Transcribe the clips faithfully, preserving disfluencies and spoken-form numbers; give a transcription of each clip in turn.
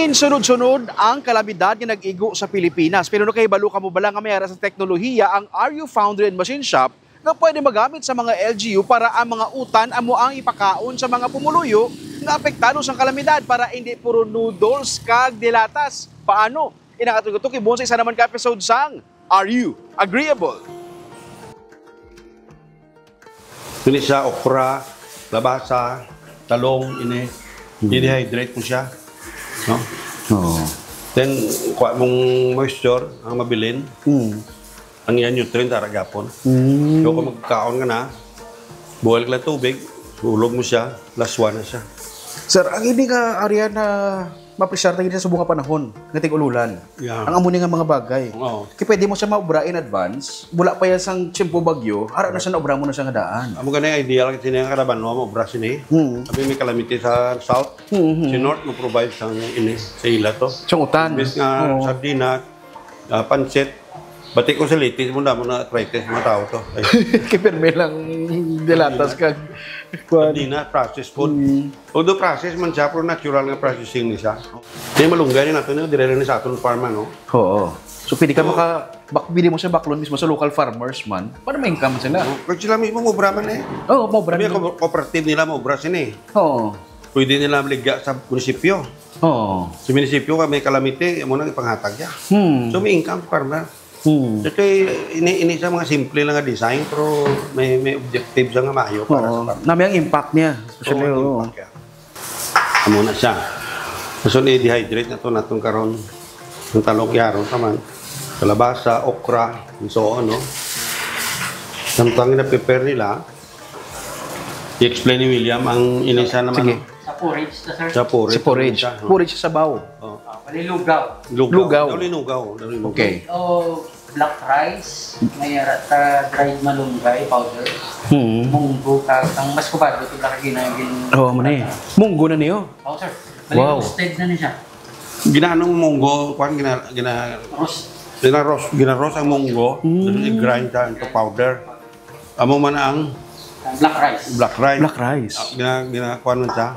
Sunod-sunod ang kalamidad nga nag-igo sa Pilipinas. Pero nakahibalo kamo bala nga may ara sa teknolohiya ang Are You Foundry and Machine Shop nga pwede magamit sa mga L G U para ang mga utan amo ang ipakaon sa mga pumuluyo nga apektado sang kalamidad para hindi puro noodles kag dilatas? Paano? Inang aton katukibuhon sa isa naman ka episode sang Are You Agreeable? Ini siya, okra, labasa, talong, ini. I-dehydrate mo siya. No? Oo. Then, kuha mong moisture, ang mabilin. Mm. Ang iya nutrient, ara gapon. Mm. So, kung magkaon ka na, boil ka lang tubig, hulog mo siya, laswa na siya. Sir, ang ini nga area na mapresyar na gid sa subong nga panahon, nga tig-ululan. Yeah. Ang amo ni nga mga bagay. Oo. Kay pwede mo siya maobra in advance, wala pa yan sang tiyempo bagyo, ara na siya naobra mo na siya nga daan. Amo gani ideal kasi niya kalaban mo, maobra sini. Hmm. Sabi may calamity sa south, Hmm, hmm. Si North mo provide sang ini, sa ila to. Sang utan. Imbes nga Oo. Sardinas, ah, pansit, bati ko sa Leyte, mo na, mo na arthritis, mga tao to. Ay, Kay permi lang dilatas kag kuan. Sardinas, processed food. Mm. Although processed man siya, pero natural nga processing ni siya. May malunggay ni nato, dire ni sa aton farm, ano? Oo. So pwede ka maka bak pwede mo siya baklon mismo sa local farmers man. Para may income sila. Kag sila mismo mobra man eh. Oo, mo brand. Sabi ko, cooperative nila mobra sini. Oo. Pwede nila maligya sa munisipyo. Oo. Sa munisipyo ka may calamity, mo nang ipanghatag siya. Hmm. So may income farmer. Hmm. Ito ini, ini sa mga simple lang nga design pero may may objective sa nga maayo para sa Oo. farmer. Nami ang impact niya. Especially, Oo, oo. impact yan. Amo na siya. So i-dehydrate na to naton karon. Ang talong yaron naman. Kalabasa, okra, and so on, no? Samtang na-prepare nila, i-explain ni William ang inisa naman. Sige. Sa porridge, to, sir. Sa porridge. Sa porridge. Sa- Porridge sa sabaw. Oh. Ah, wala lugaw. Lugaw. Lugaw. Daw linugaw. Daw linugaw. Okay. O black rice, may ara ta dried malunggay powder. Hmm. Munggo ka, ang mas kubado, ito black gina, gin... Oh, amo ni. Munggo na niyo. Oh, sir. Wow. Roasted na ni siya. Ginanong munggo, kwan, gina, gina, Roast. ginaros, ginaros ang munggo, Mm. then i-grind siya into powder. Amo man ang Ang black rice. black rice. Black rice. Ah, gina, gina, kwan man siya.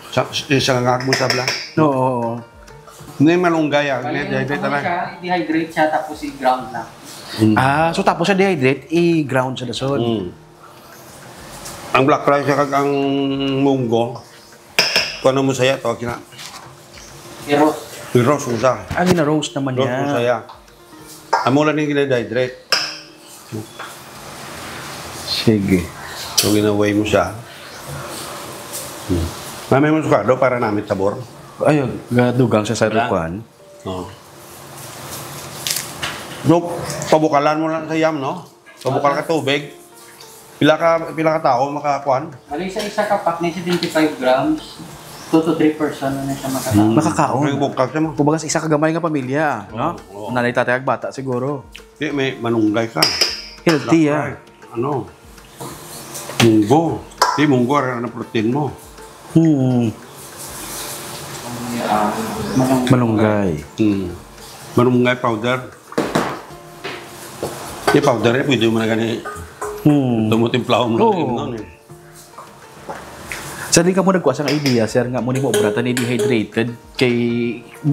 Sa, sa ngag mo siya, bla. Oo. Oo. Hindi malunggay, ah. Bali, Hindi, hindi, ano tara. siya, i-dehydrate siya, tapos i-ground na. Ah, so tapos siya dehydrate, i-ground siya dason. Mm. Ang black rice kag ang munggo, kung ano mo saya to, kina, I-roast. i-roast mo siya. Ah, gina-roast naman Roast mo niya. saya. Amo lang yung gina-dehydrate. Sige. So, gina-weigh mo siya. Hmm. Mamay mo sukado para namit sabor. Ayun, gadugang sa Wala. sarukan. Oh. So, pabukalan mo lang sa yam, no? Pabukal ka tubig. Pila ka pila ka tao makakuan? Bali, sa isa ka pack ni seventy-five grams, two to three person na siya makakaon. Makakaon. May bukal siya mo. Kumbaga sa isa ka gamay nga pamilya, no? Oo. Nanay, tatay, ag bata siguro. Di, may manunggay ka. Healthy, ah. Right. Ano? Munggo. Di, munggo, ara na protein mo. Hmm. Ah, manung- Malunggay. Hmm. Manunggay powder. Di, powder eh, pwede mo na gani. Hmm. Tumutimplaw mo Oo. lang yun, eh. Sa di ka mo nagkuha sang idea, sir, nga mo ni mo obratan ni dehydrated kay,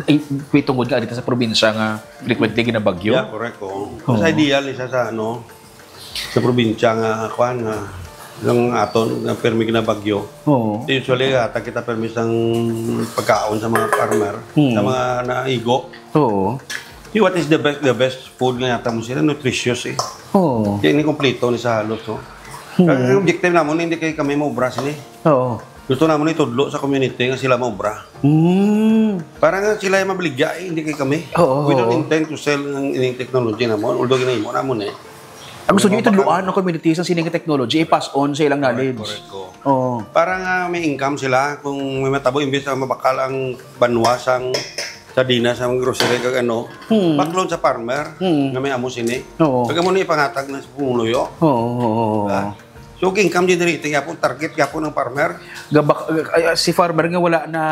ay, kay tungod nga dito sa probinsya nga frequently ginabagyo? Yeah, correct. Oh. Oo. Mas ideal isa sa ano, sa probinsya nga kuan nga lang aton nga permi ginabagyo. Oo. Usually, hatag kita permi sang pagkaon sa mga farmer, Hmm. sa mga naigo. Oo. Di, what is the best, the best food nga yata mo sila? Nutritious eh. Oo. Kaya ini kompleto ni sa halos, no? Hmm. Ang objective namon, hindi kay kami maubra sini. Oo. Gusto namon itudlo sa community nga sila maubra. Hmm. Para nga sila yung mabaligya, eh, hindi kay kami. Oo. We don't intend to sell ang ining technology namon, although ginahimo namon eh. Ang gusto nyo itudloan ang community sa sining technology, i-pass on sa ilang knowledge. Correct ko. Oo. Para nga may income sila, kung may matabo, imbes na mabakal ang banwa sang sardinas sa mga grocery kag ano, Hmm. baklon sa farmer Hmm. nga may amo sini. Oo. Pag amo na ipangatag na sa pumuluyo. Oo, oo, oo. Diba? So, income generating yapon, target yapon ng farmer. Gabak, ay, si farmer nga wala na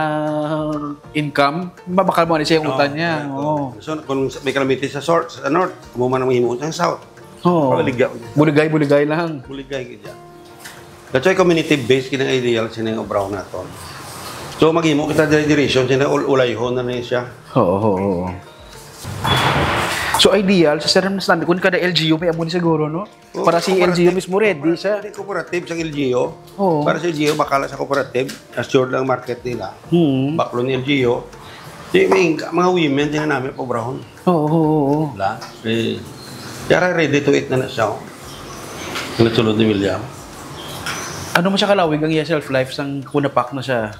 income, mabakal mo na siya yung utan niya. Oo. So, kung may calamity sa sort, sa north, mo man ang himo sa south. Oo. Pagaliga. Buligay-buligay lang. Buligay gid yan. That's why community-based kinang ideal sining obraw naton. So, maghimo kita dehydration, sina ul-, ulayhon na ni siya. Oo, oo, oo. So, ideal, sa serum na sinabi, kung kada L G U, may amo ni siguro, no? Oo, Para si cooperative. L G U mismo ready sa Hindi cooperative sa L G U. Oo. Para sa L G U, bakala sa cooperative, assured lang market nila. Hmm. Baklo ni L G U. Di, may mga women, di na namin pabrahon. Oo, oo, oo. Wala. Eh, yara ready to eat na na siya, oh. Ang sulod ni William. Ano mo siya kalawig ang iya shelf life sang kunapak na siya?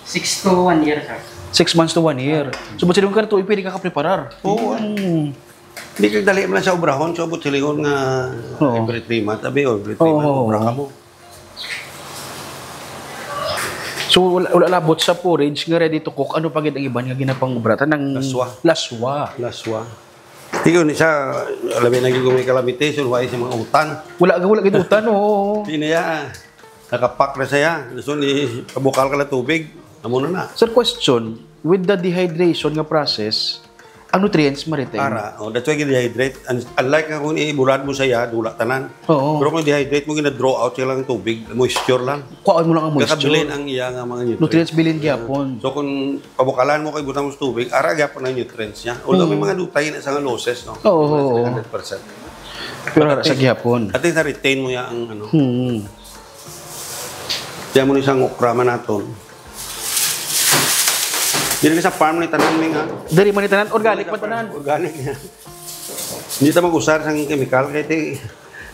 Six to one year, sir. Six months to one year. So, but sila ka na tuig, pwede ka kapreparar. Oo. Hmm. Hindi kag dali man siya obrahon, so, but silingon nga Oo. every three months, abi, o every three Oo, months, oo, obra ka oo. mo. So, wala, wala labot sa porridge nga ready to cook. Ano pa gid ang iban nga ginapangubra? Tanang Laswa. Laswa. Laswa. Ikaw ni sa, labi na gyud kung may calamity, so why sa mga utan? Wala, wala gid utan, oo. Di na ya, nakapak na siya. So, ni, pabukal ka lang tubig, amo na na. Sir, question, with the dehydration nga process, ang nutrients ma-retain? Ara, oh, that's why gid-dehydrate. Un-, unlike nga kung ibulad mo siya, dula tanan. Oo. Pero kung dehydrate mo, gina-draw out siya lang ang tubig, moisture lang. Kuhaon mo lang ang moisture. Kakabilin ang iya nga mga nutrients. Nutrients bilin gyapon. So, kung pabukalan mo kay butang mo sa tubig, ara gyapon ang nutrients niya. Although may Hmm. mga dutay na sa nga losses, no? Oo, Less than oo. hundred percent. Pero But ara at sa least, gyapon. At least na-retain mo ya ang ano. Hmm. Kaya mo ni isang okra man naton. Dili ka sa farm ni tanan, Ming, ha? Diri man ni tanan, organic Dili ka man farm, tanan. Organic niya. Hindi ta mag-usar sang chemical, kaya ti-,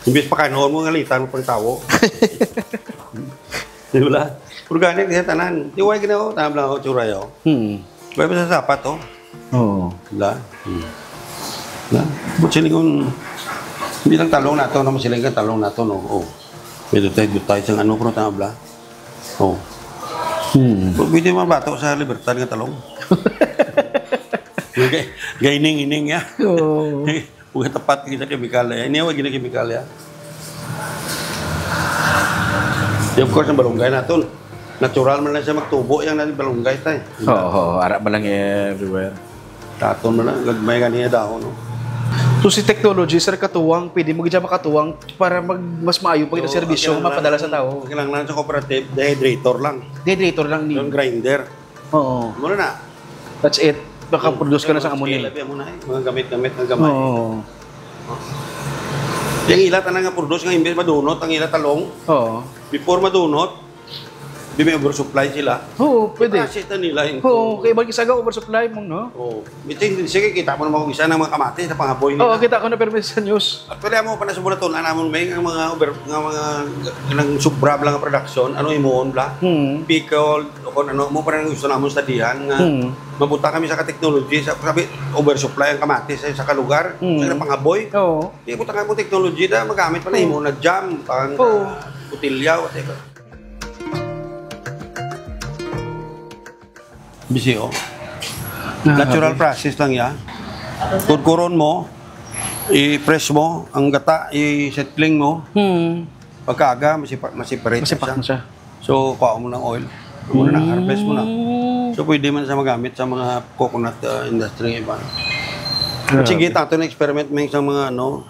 imbis pakanon mo, ngalitan mo pang tawo. Di ba? Organic niya tanan. Di, why ginawa? Tama lang ako, tsura, yo. Hmm. Why ba sa sapat, oh? Oo. Wala. Hmm. Wala. But silingon, hindi lang talong nato, no? Siling ka talong nato, no? Oh. May dutay-dutay sang ano, pero tama bla? Oh. Hmm. Pu-, pwede man bato sa Libertad nga talong. Gay-, gaining-ining, ya. Oo. Huwag tapat kita kemikal, ya. Ini, huwag gina kemikal, ya. Di, of course, ang balunggay naton. Natural man lang siya magtubo, yang natin balunggay, tay. Oo, oo. Ara man lang everywhere. Taton man lang, gagmay gani nga dahon, no? So, si technology, sir, katuwang, pwede mo gid siya makatuwang para mag-, mas maayo pa gid ang So, serbisyo ang nga mapadala sa kailangan, tao. Ang kailangan sa cooperative, dehydrator lang. Dehydrator lang ni. Yung grinder. Oo. Muna na. That's it. Makaproduce ka na sa Yung ammonia. Scale, abi, amo na, eh. Mga gamit-gamit nga gamay. Oo. Yung ila, tanan nga produce nga imbes madunot ang ila talong. Oo. Before madunot, di may oversupply sila. Oo, pwede. I-process na nila yung Oo, kay bag-, isa ka oversupply mo, no? Oo. Ito yung, sige, kita mo naman kung isa ng mga kamatis na pangaboy nila. Oo, kita ko na permi sa news. Actually, amo pa na sa Bulaton, namon may nga mga over, nga mga, nga nang sobra lang ang production, ano, imuon bla? Hmm. Pickled, o kung ano, mo pa rin gusto namon studihan nga Hmm. mabuta kami sa ka-technology, sa, sabi, oversupply ang kamatis sa, sa kalugar, Hmm. sa pangaboy. Oo. Di, buta ka mo technology na, magamit pa na Hmm. imo na jam, pan, Oo. ah, botilya, whatever. Bisi, oh. Ah, Natural okay. process lang ya. Kudkuron mo, i-press mo, ang gata, i-settling mo. Hmm. Pagkaaga, masipa-, masiparate na Masipak siya. na siya. So, kuha mo ng oil. Muna na, harvest mo na. Mm. So, pwede man siya magamit sa mga coconut, uh, industry ng iba. Grabe. Sige, tato na experiment, may isang mga, ano,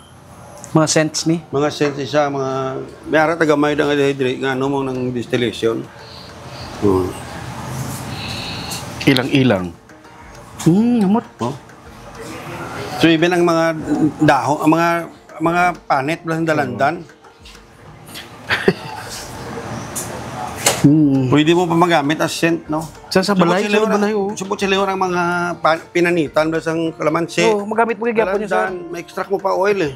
Mga scents ni? Mga scents isa, mga, may ara taga may nga dehydrate nga, ano, mo ng distillation. Hmm. Ilang-ilang. Hmm, hamot. Oh. So, even ang mga dahon, ang mga, mga panit, blas ng dalandan, Hmm. Pwede mo pa magamit as scent, no? Sa, sa balay, Subot sa sila balay, oh. Subot sila ang mga pa-, pinanitan ba sang kalamansi. Oo, magamit mo kay gyapon yun, sir. Dalandan, ma-extract mo pa oil, eh.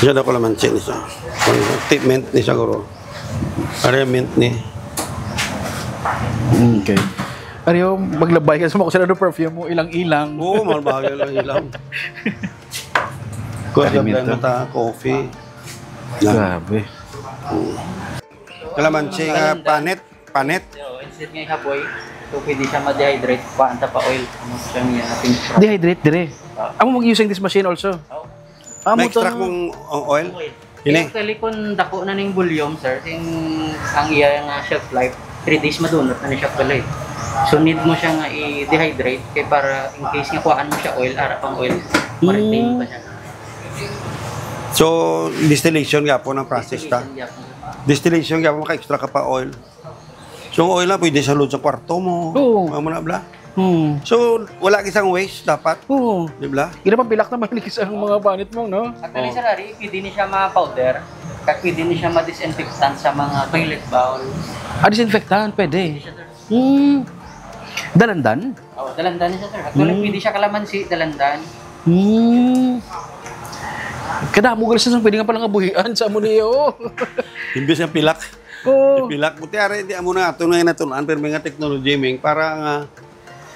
Yan ako kalamansi ni sa. Tip mint ni sa guro. Are mint ni. Okay. Ano yung maglabay ka sa mga kung sino perfume mo, ilang-ilang. Oo, mahal bagay lang ilang. Kuha ka Alimento. blend mo ta, coffee. Yan. Grabe. Kalamansi nga panit, panit. Yo, instead nga ihaboy, so pwede siya ma-dehydrate, kuhaan ta pa oil. Ano siya niya, natin. Dehydrate dire. Ah. Amo mag-using this machine also? Oo. Amo to. Ma-extract mong o-, oil? Oil. Ini? Eh, actually, kung dako na ning volume, sir, sing, ang iya nga shelf life, three days madunot na ni siya pala eh. So, need mo siya nga i-dehydrate kay para in case nga kuhaan mo siya oil, ara pang oil, ma-retain pa siya. So, distillation gyapon ang process ta? Distillation gyapon, sir. Distillation gyapon, maka-extract ka pa oil. So, ang oil na, pwede sa load sa kwarto mo. Oo. Mga muna, bla. Hmm. So, wala isang waste dapat. Oo. Di ba? Gina pang pilak na mahilig sa mga panit mo, no? Actually, Oo. sir, ari, pwede ni siya ma-powder. Kag pwede ni siya ma-disinfectant sa mga toilet bowl. Ah, disinfectant, pwede. Pwede siya, sir. Hmm. Dalandan? Oh, dalandan ni siya, sir. Actually, Hmm. pwede siya kalamansi, dalandan. Hmm. Kadamo gali sa pwede nga pala nga buhian sa amo niyo. Imbis nga pilak. Oo. Pilak mo, ti, ari, di amo na ato na natun-an, pero may nga technology, Ming, para nga,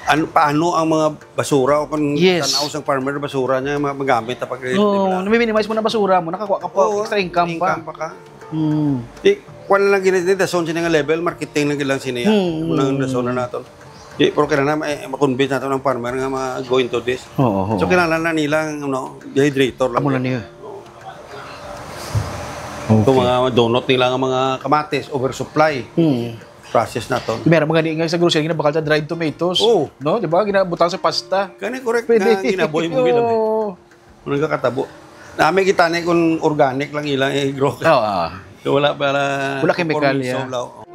ano, paano ang mga basura o kung Yes. tanaw sang farmer, basura niya, ma-, magamit na pag-, di Oo, ba? nami-minimize mo na basura mo, nakakuha ka pa, Oo, extra income pa. income pa ka. Hmm. Di, kuwan lang gini, di, dason sini nga level, marketing lang gid lang sini, ah. Hmm. Amo nang dason na naton. Di, pero kailangan ma-, eh, ma-convince naton ang farmer nga ma-go into this. Oo, oo. So, kailangan na nila, ano, dehydrator lang. Amo na niya. Oo. Itong Okay. mga donut nila nga mga kamatis, oversupply. Hmm. Process na to. Meron mga di nga sa grocery, ginabakal sa dried tomatoes. Oo. No? Di ba? Ginabutang sa pasta. Kani correct Pwede. nga ginaboy mo gid, eh. Oo. Ano nagkakatabo? Nami kita ni kung organic lang ilang i-grow. Oo, ah. So, wala pala Wala chemical, compromiso, yeah. wala.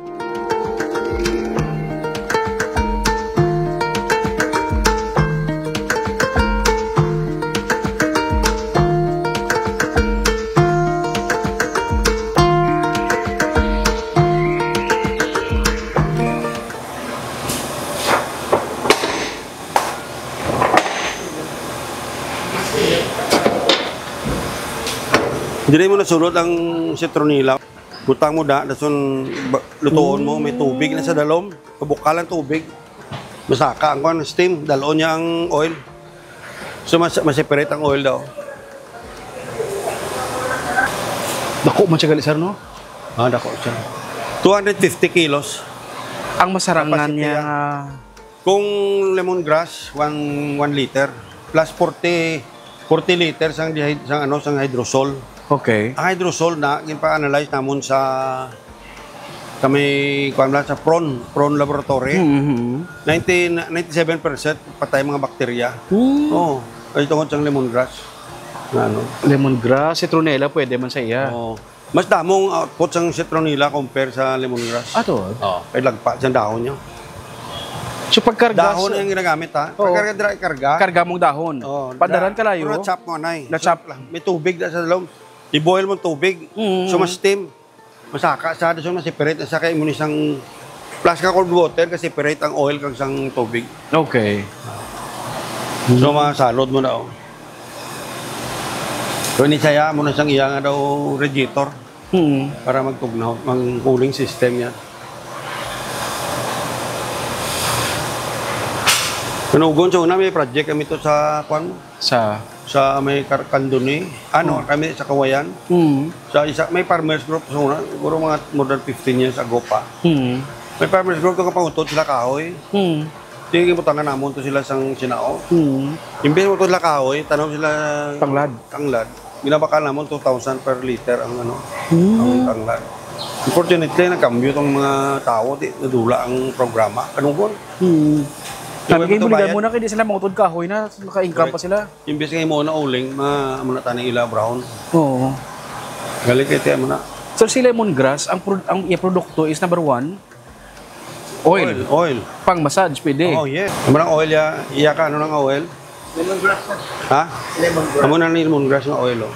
Dili mo nasulod ang citronella. Butang mo da, dason ba-, lutuon mo, may tubig na sa dalom. Pabukal ang tubig. Masaka ang kuwan, steam, dalon niya ang oil. So, mas, mas-separate ang oil daw. Dako man siya gali, sir, no? Ah, dako siya. Two hundred fifty kilos. Ang masarangan Capacity niya yan. nga Kung lemongrass, one, one liter, plus forty, forty liters ang dihyd-, sang, ano, sang hydrosol. Okay. Ang hydrosol na, ginpa-analyze namon sa, sa may, kuwan lang, sa Prawn, Prawn Laboratory. Mm-hmm. Ninety, ninety-seven percent patay mga bakterya. Mm. Oo. Ay, tungod sang lemongrass. Ano? Lemongrass, citronella, pwede man sa iya. Oo. Mas damo ang output sang citronella compare sa lemongrass. Ato? Oo, kay lagpa siyang dahon niya. So, pagkarga Dahon sa ang ginagamit, ha? Oo. Pagkarga, dira, ikarga. Karga mong dahon. Oo, Padaran dira. Kalayo. Pero na-chop mo, anay. Na-chop. So, may tubig na sa loob. I-boil mo ang tubig. Mm. So, mas steam. Masaka sa, so, mas separate na sa kay mo ni sang plus ka cold water, ka separate ang oil kag sang tubig. Okay. So, masalod mo na, oh. So, ini siya, mo na sang iya nga daw radiator Hmm. para magtugnaw, ang cooling system niya. Kanugon sa una, may project kami to sa, kwan, Sa? sa may Kar-, Candoni. Ano, Hmm. kami sa Kawayan. Hmm. Sa isa, may farmers group sa una, siguro mga more than fifteen years ago pa. Hmm. May farmers group, kung kapangutod sila kahoy. Hmm. Sige, butangan namon to sila sang sinao. Hmm. Imbes mo to sila kahoy, tanom sila Tanglad. tanglad. Ginabakal namon two thousand per liter ang, ano, Hmm. ang tanglad. Unfortunately, nagkambyo tong mga tao, di, nadula ang programa. Kanugon? Hmm. Yung Sabi may kayo, buligan matubayan. mo na, kaya di sila mangutod kahoy na, maka-income pa Correct. sila. Imbes nga imo na uling, ma-, amo na tani ila brown. Oo. Galing kay tiyan mo na. So, si lemongrass, ang pro-, ang iya produkto is number one, oil. Oil, oil. Pang massage, pwede. Oh, yes. Amo nang oil ya, iya ka, ano nang oil? Lemongrass na. Ha? Lemongrass. Amo na ni lemongrass nga oil, oh.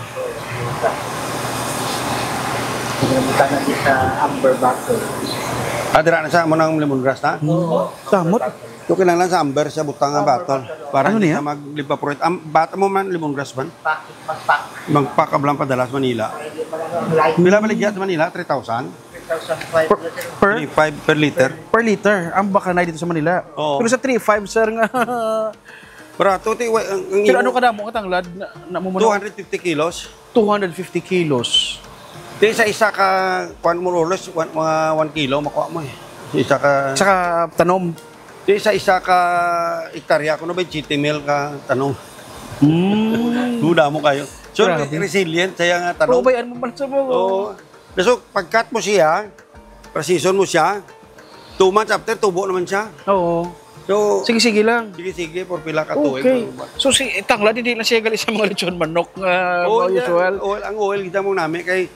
Lemongrass na di sa amber bottle. Ah, dira na sa amo nang lemongrass na? Oo. Tamot. So, kinahanglan sa amber siya butang nga bottle. Para Ano hindi niya? siya mag-evaporate. Am-, bata mo man, lemongrass man? Pack, mag-pack. Mag-pack ka lang padala sa Manila. Hindi pa lang ang light. Pila baligya sa Manila? Three thousand? Three thousand five Per, na, sir. per, Three five per liter. per liter. Ang bakanay dito sa Manila. Oo. Pero sa three five, sir, nga. Barato, ti, wa-, ang, ang Pero imo, ano ka damo, katanglad, na, na mo two hundred fifty kilos. Two hundred fifty kilos. Di sa isa ka, kwan, more or less, one, mga one kilo, makuha mo eh. Sa isa ka Saka tanom. Di sa isa ka hektarya, kuno ba, twenty mil ka tanom? Mm. Duda mo kayo. So, Grabe. resilient siya nga tanom. Pero bayaan mo man sa mga Oo. So, pag-cut mo siya, precision mo siya, two months after, tubo naman siya. Oo. So, Sige-sige lang. sige-sige, for pila ka tuig Okay. lang ba? So, si tanglad, hindi na siya gali sa mga lechon manok nga Oo, mga niya, usual. oil, ang oil, kita mo nami, kay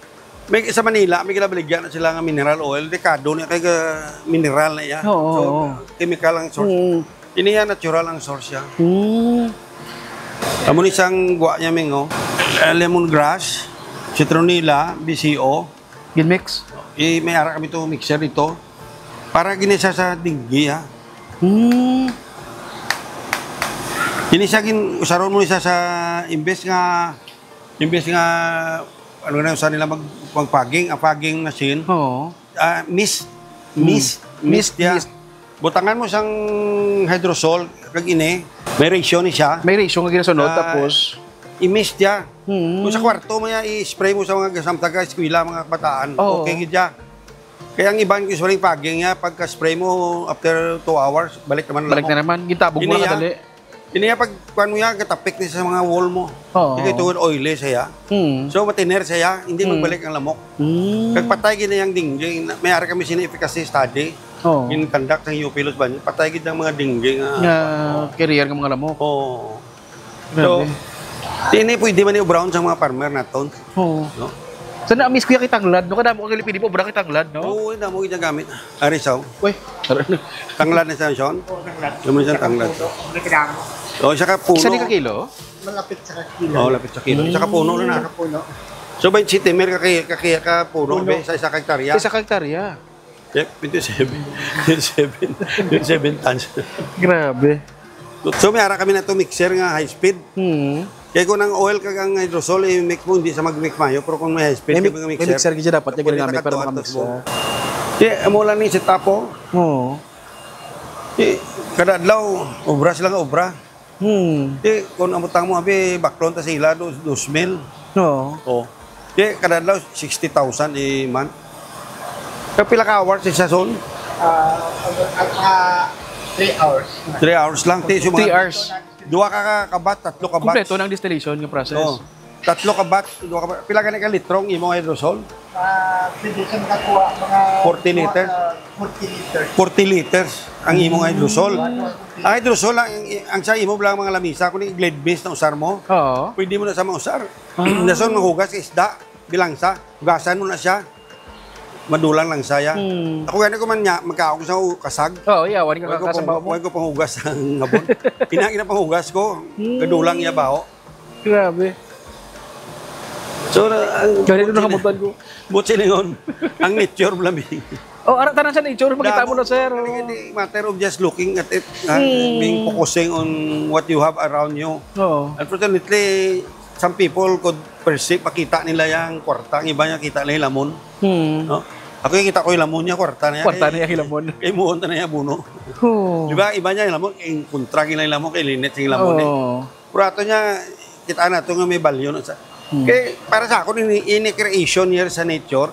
May, sa Manila, may ginabaligya na sila nga mineral oil. Delikado na kay, ah, mineral na iya. Oo, So, oo. chemical ang source. Mm. Ini iya, natural ang source siya. Mm. Amo ni sang gwa niya, Ming, oh. Eh, lemongrass, citronella, B C O. Ginmix? I, may ara kami to mixer dito. Para ginisa sa dengue, ha. Mm. Ini siya gin-, usaron mo ni sa, sa imbes nga, imbes nga, ano na, usa nila mag-, magpaging, ang paging machine, Oo. ah, mist. Hmm. Mist. Mist, Mist, yeah. mist. Butangan mo sang hydrosol, kag ini, may ratio ni siya. May ratio nga ginasunod, Ah, tapos? i-mist siya. Hmm. Kung sa kwarto mo niya, i-spray mo sa mga gasamtag ka eskwela, mga kabataan. Oo. Okay gid siya. Kaya ang iban, usually, paging niya, pagka-spray mo, after two hours, balik naman ang Balik na lamok. naman. Gintabog mo Ini lang ya, kadali. ini ya, pag kuwan mo ya, katapik ni sa mga wall mo. Oo. Kaya ito, oily siya. Hmm. So, matiner siya, hindi Hmm. magbalik ang lamok. Hmm. Kag patay gid na yung dengue. Na-, may ara kami sini efficacy study. Oo. In conduct ng U P Los Baños, patay gid ang mga dengue nga Nga carrier nga mga lamok. Oo. Grabe. So, di ni pwede man i-brown sa mga farmer naton. Oo. No? Sana amis kuya kay tanglad, no? Kadamo kay pwede po obra kay tanglad, no? Oo, damo gid ang gamit. Ari sa. Uy, tara na. Tanglad na sa, Sean? Oo, tanglad. Naman siyang Saka tanglad. puno. Ano kailangan mo? Oh, isa ka puno. Isa ni ka kilo? Malapit sa kilo. Oh, lapit sa kilo. Isa ka puno na na. Isa ka puno. So, by city, may kaki-, kaki-, ka puno, Puno. be, sa isa ka hektarya. Sa isa ka hektarya. Yep, twenty-seven. Twenty-seven. Twenty-seven tons. Grabe. So, may ara kami na to mixer nga high speed. Hmm. Kaya kung ang oil kag ang hydrosol, i-mix mo, hindi sa mag-mix mayo. Pero kung may high speed, May mi-, mga may mixer, mixer gid siya dapat niya pwede ginagamit para nakaduha-duha makamix to siya. Kaya amo lang ni setup, oh. Oo. Eh, kada adlaw, obra sila nga obra. Hmm. Di, kung amutang mo, abi, baklon ta sila, dos, dos mil. Oo. Oh. Di, kada adlaw, sixty thousand a month. Kaya pila ka hours sa son? Ah, ang, ang mga three hours. Three hours lang, ti, sa mga Three hours. Duha ka, ka kabat, tatlo ka bat. Kompleto ng distillation nga process. Oo. Tatlo ka bat, duha ka bat. Pila gani ka litrong imong hydrosol? Ah, pwede siya makakuha mga Forty liters? ah, forty liters. Forty liters ang imong hydrosol. Ang hydrosol, ang, ang sa imo lang mga lamisa, kung yung Glade Mist na usar mo, Oo. pwede mo na sa mausar. Ah. Nason, maghugas ka isda, bilangsa, hugasan mo na siya. Madulang lang saya. Hmm. Ako gani ko man niya, magkaon ko sa u-, kasag. Oo, yeah, wala ka Wala ko kakasabaw pang-, mo. wala ko panghugas ang ngabon. Ina, ina panghugas ko, Hmm. kadulang niya bao. Grabe. So, na-, ang Gani butsi doon nakabutan ni-, ko. butsi ningon, ang nature, Blaming. Oh, ara, tanan sa nature, makita mo na, Damo, sir, oh. Hindi, matter of just looking at it, ah, Hmm. being focusing on what you have around you. Oo. Unfortunately, some people could perceive, makita nila yung kwarta, ang iba niya kita nila hilamon. Hmm. No? Ako yung kita ko hilamon niya, kwarta na yan. Kwarta na yung hilamon. Kay muhon na niya buno. Oo. Di ba? Iba niya hilamon, yung kontra nila hilamon, kay linit yung hilamon eh. Oo. Pero ato niya, kita na ito nga may value na sa. Hmm. Kay, para sa ako, ini, ini creation here sa nature,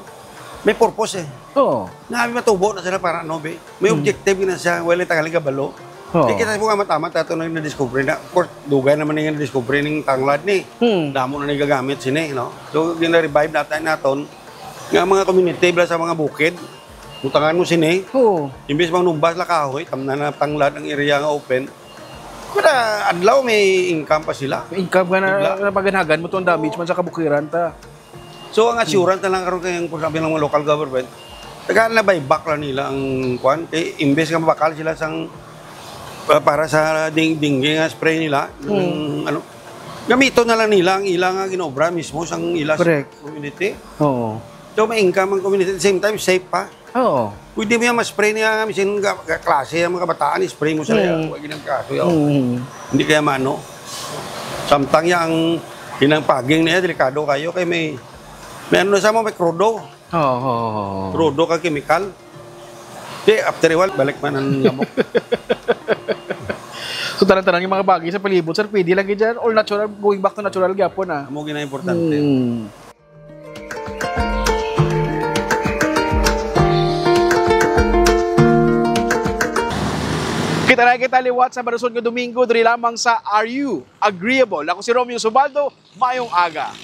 may purpose eh. Oo. Na matubo na sila para ano, be? May Hmm. objective na siya, wala yung tangali kabalo. Oo. Di kita po nga matamat ato na na-discover na. Of course, dugay naman yung na-discover ng tanglad ni. Hmm. Damo na nagagamit sini, no? So, gina-revive natin naton. Nga mga community, bala sa mga bukid, butangan mo sini. Oo. Imbis mang numbas la kahoy, tam na na tanglad ang area nga open. Kada adlaw may income pa sila. May income ka na, Bigla. na paganagan mo tong damage man sa kabukiran ta. So, ang assurance na lang karon kay ang sabi ng mga local government, tagaan na buyback lang nila ang kwan. Kay imbes nga mabakal sila sang, uh, para sa ding-, dengue nga spray nila, Hmm. yung ano, gamiton na lang nila ang ila nga ginobra mismo sang ila sa Correct. community. Oo. So, may income ang community. At the same time, safe pa. Oo. Pwede mo yan ma-spray niya nga, misin ga-, ga-, klase ang mga kabataan, spray mo sa Hmm. iya. Huwag ginang kaso, yaw. Hmm. Hindi kaya mano. Samtang yang inang paging niya, delikado kayo. Kay may, may ano na sa mo, may krudo. Oo, oo, oo. Krudo ka chemical. Di, after a while, balik man ang lamok. So, tanan-tanan yung mga bagay sa palibot, sir, pwede lagi dyan. All natural, going back to natural gyapon, ah. Amo gina importante. Hmm. Kita na kita liwat sa malusod nga Domingo, diri lamang sa Are You Agreeable? Ako si Romeo Subaldo, mayong aga.